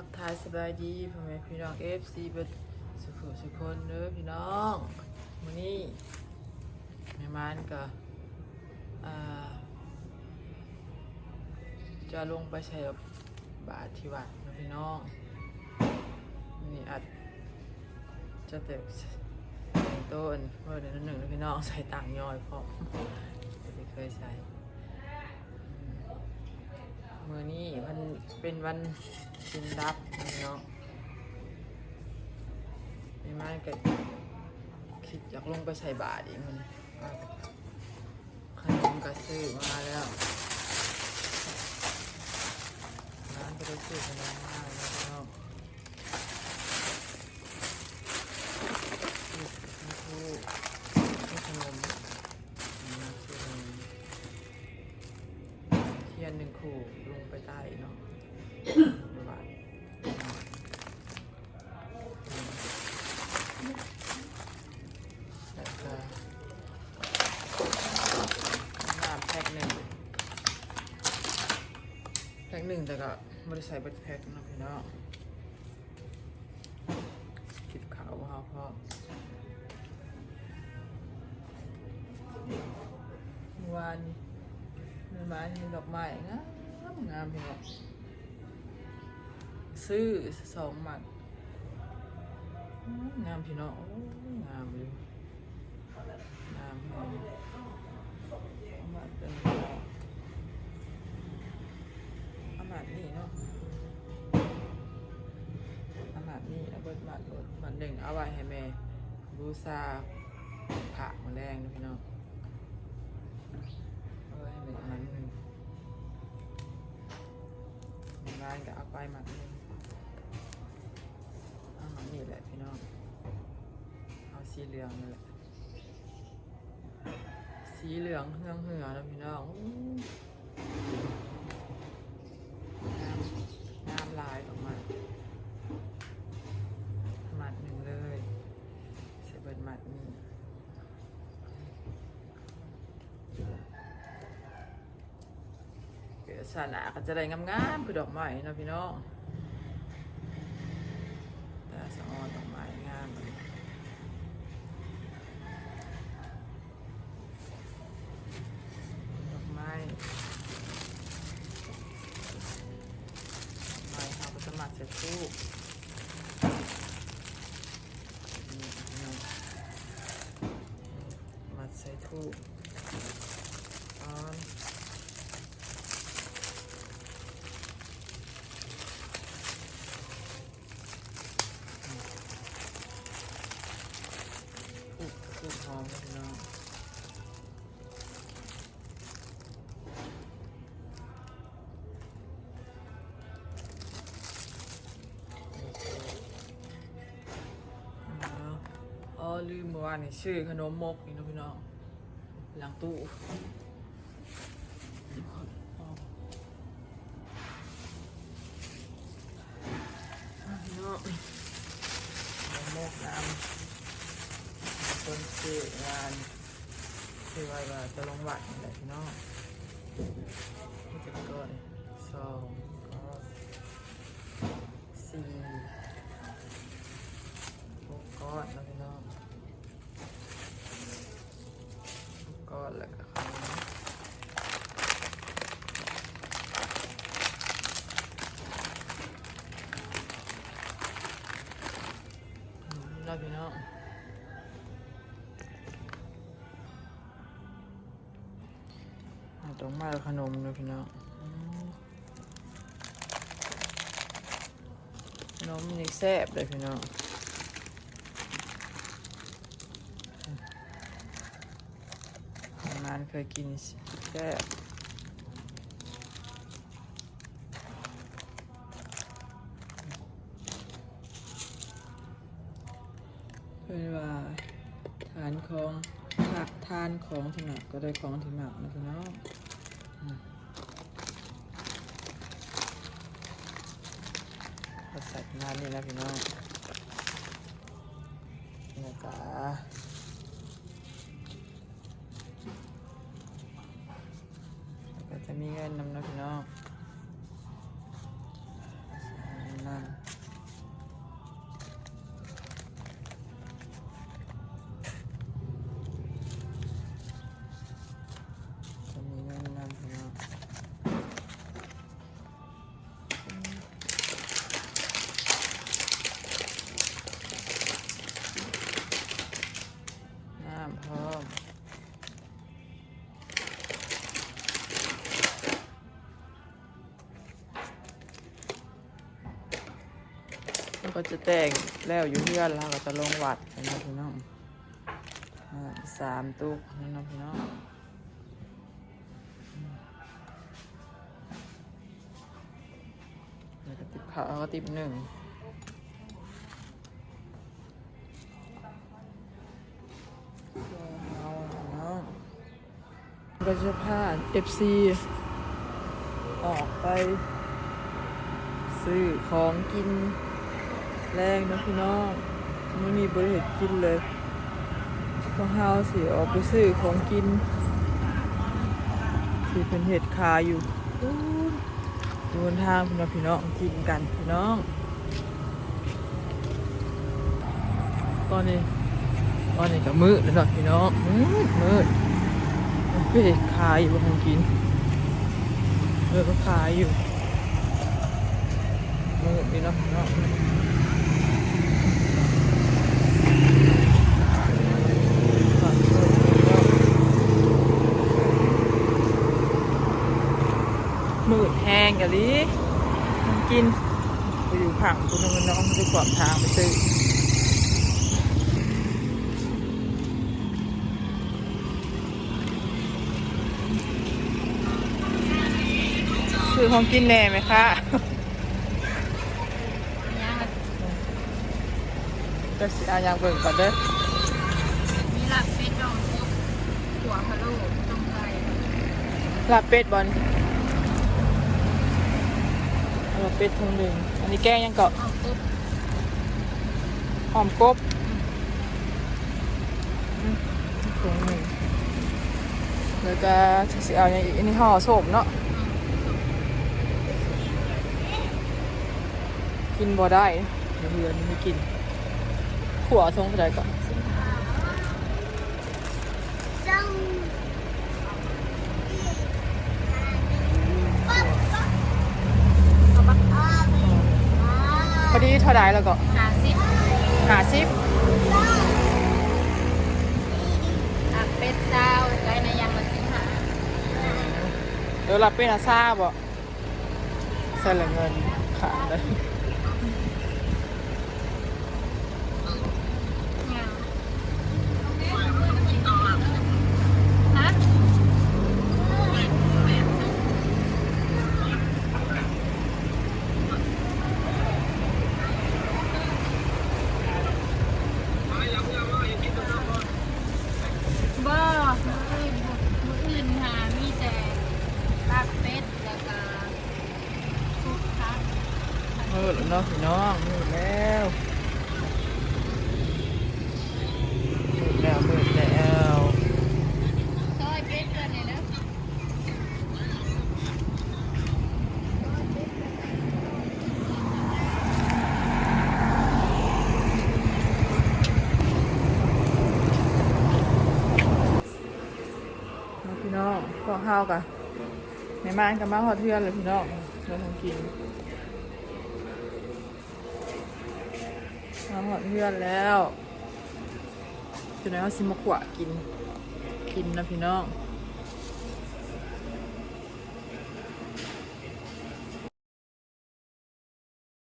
ທັກທາຍສະບາຍດີພໍ່ແມ່ພີ່ນ້ອງ ເອັຟຊີ ເບິດສຸຜູ້ສຸຄົນເດີພີ່ນ້ອງ. ມື້ນີ້ແມ່ໝານກໍ ອ່າ ຈະລົງໄປໃສ່ບາດທີ່ວັດເນາະພີ່ນ້ອງ. ມື້ນີ້ອາດຈະແຕ່ງໂຕອັນເວີໜ້ອຍໜຶ່ງເນາະພີ່ນ້ອງ, ໃສ່ຕ່າງຍ້ອຍພ້ອມ ທີ່ເຄີຍໃສ່. ມື້ນີ້ມັນເປັນວັນສິນດັບເນາະ, ແມ່ໝານກໍຄິດຢາກລົງໄປໃສ່ບາດອີກມື້ນີ້. ຂະໜົມກໍຊື້ມາແລ້ວ, ຮ້ານກໍໄດ້ຊື້ຂະໜົມມາແລ້ວເນາະ. ທຽນໜຶ່ງຄູ່ລົງໄປໃຕ້ເນາະ ບາດ ແລ້ວກໍນ້ຳແພັກໜຶ່ງ ແພັກໜຶ່ງ ແຕ່ກໍບໍ່ໄດ້ໃສ່ເບິດແພັກເນາະພີ່ນ້ອງ. ກິນເຂົ້າເຮົາພ້ອມ. ເມື່ອວານນີ້ ແມ່ໝານເຫັນດອກໄມ້ງາມໆ ພີ່ນ້ອງ, ຊື້ສອງມັດ ງາມພີ່ນ້ອງ. ໂອ້ຍ ງາມຢູ່. ງາມແຮງ. ເອົາມາເປັນ ເອົາມາດນີ້ເນາະ, ເອົາມາດນີ້ ເອົາເບິດມາດໂລດ. ມາດໜຶ່ງເອົາໄວ້ໃຫ້ແມ່ບູຊາພະມື້ແລງເນາະພີ່ນ້ອງ. ເອົາໄວ້ໃຫ້ແມ່ມາດໜຶ່ງ, ມາດຫຼາຍກໍເອົາໄປມາດໜຶ່ງ. ເອົາມາດນີ້ແຫຼະພີ່ນ້ອງ, ເອົາສີເຫຼືອງນີ້ແຫຼະ. ສີເຫຼືອງເຮືອງເຮືອເນາະພີ່ນ້ອງ. ໂອ້ ງາມ ງາມຫຼາຍ. ອອກມາມັດໜຶ່ງເລີຍ, ໃສ່ເບິດມັດນີ້. ເກີດຊາດໜ້າກໍຈະໄດ້ງາມໆ ຄືດອກໄມ້ເນາະພີ່ນ້ອງ. ຕາສະອອນ ດອກໄມ້ງາມ, ດອກໄມ້ ດອກໄມ້ເຮົາກໍຈະມັດໃສ່ທູບ. ມັດໃສ່ທູບກ່ອນ. ທູບ ທູບຫອມເດີພີ່ນ້ອງ. ອໍ ລືມ ມື້ວານນີ້ຊື້ຂະໜົມມົກນີ້ເນາະພີ່ນ້ອງ ຫຼັງຕູ້. ພີ່ນ້ອງ ໝົກນຳ ເພິ່ນຊື້ງານ ຄືວ່າ ວ່າຈະລົງວັດນີ້ແຫຼະພີ່ນ້ອງ. ມີຈັກກ້ອນ? ສອງ ກ້ອນ ສີ່ ຫົກ ກ້ອນເນາະພີ່ນ້ອງ. ກ້ອນ ແລ້ວກໍເຂົ້າໜາວເນາະພີ່ນ້ອງ. ເອົາດອກມາ ຂະໜົມເດີພີ່ນ້ອງ. ອືມ ຂະໜົມນີ້ແຊບເດ້ພີ່ນ້ອງ. ຮ້ານເຄີຍກິນ ແຊບ. ເພິ່ນວ່າ ທານຂອງ ທານຂອງທີ່ມັກກໍໄດ້ຂອງທີ່ມັກນະພີ່ນ້ອງ. ອືມ ກໍໃສ່ປະມານນີ້ນະພີ່ນ້ອງ. ແລ້ວກໍ ແລ້ວກໍຈະມີເງິນນຳເນາະພີ່ນ້ອງ ໃສ່ນ ຈະມີເງິນນຳພີ່ນ້ອງ ນ້ຳພ້ອມ. ເຮົາກໍຈະແຕ່ງແລ້ວຢູ່ເຮືອນ ແລ້ວເຮົາກໍຈະລົງວັດເນາະພີ່ນ້ອງ. ອ່າ ສາມຕຸກເນາະພີ່ນ້ອງ. ແລ້ວກໍຕິບເຂົ້າ ເຮົາກໍຕິບໜຶ່ງ. ກໍຈະພາເອັຟຊີອອກໄປຊື້ຂອງກິນແລງເນາະພີ່ນ້ອງ. ມື້ນີ້ບໍ່ໄດ້ເຮັດກິນເລີຍ. ພວກເຮົາຊິອອກໄປຊື້ຂອງກິນທີ່ເພິ່ນເຮັດຂາຍຢູ່ ຢູ່ຫົນທາງພຸ້ນເນາະພີ່ນ້ອງ ກິນກັນພີ່ນ້ອງ. ຕອນນີ້ ຕອນນີ້ກໍມືດແລ້ວເນາະພີ່ນ້ອງ ມືດ ມືດ. ເພິ່ນເຮັດຂາຍຢູ່ ຂອງກິນ ເອີ ຂາຍຢູ່ ມືດຢູ່ເນາະພີ່ນ້ອງ. ມືດແຮງອີ່ຫຼີ ຂອງກິນ ໄປຢູ່ຂ້າງພຸ້ນ ນ້ອງໄປຂວາງທາງໄປຊື້ ຊື້ຂອງກິນແດ່ແມ່ຄ້າ. ຈັກຊິເອົາຫຍັງເບິ່ງກ່ອນເດີ. ມີລາບເປັດດອງກົບ ຂົ້ວພະໂລ້ ຕົ້ມໄກ່. ລາບເປັດບໍ່ນີ້? ລາບເປັດຖົງໜຶ່ງ. ອັນນີ້ແກງຫຍັງເກາະ? ອ້ອມກົບ ອ້ອມກົບ. ອືມ ຖົງໜຶ່ງ. ແລ້ວກໍຊິເອົາຫຍັງອີກ? ອັນນີ້ຫໍ່ສົ້ມເນາະ. ກິນບໍ່ໄດ້ ໃນເຮືອນມີກິນ. ຂົ້ວຖົງເທົ່າໃດເກາະ? ພໍດີເທົ່າໃດແລ້ວເກາະ? ຫ້າສິບ ຫ້າສິບ. ລາບເປັດຊາວ ໄກ່ນາຍັງລະສິບຫ້າ. ເອີ ລາບເປັດນະຊາວບໍ? ໃສ່ລະເງິນຂາດເລີຍ. ບໍ່ ມື້ອື່ນ ມື້ອື່ນຫາມີແຕ່ລາບເປັດ ແລ້ວກະສຸກຜັກ. ມືດແລ້ວເນາະພີ່ນ້ອງ ມືດແລ້ວ ມືດແລ້ວ ມືດແລ້ວ. ຊ່ອຍເປັດເພິ່ນແດ່ເດີ. ພີ່ນ້ອງ ພວກເຮົາກະ ແມ່ໝານກະມາຮອດເຮືອນແລ້ວພີ່ນ້ອງ ເຮືອນຂອງກິນ. ມາຮອດເຮືອນແລ້ວ ຈັ່ງໃດເຮົາຊິມາຂົ້ວກິນ ກິນນະພີ່ນ້ອງ.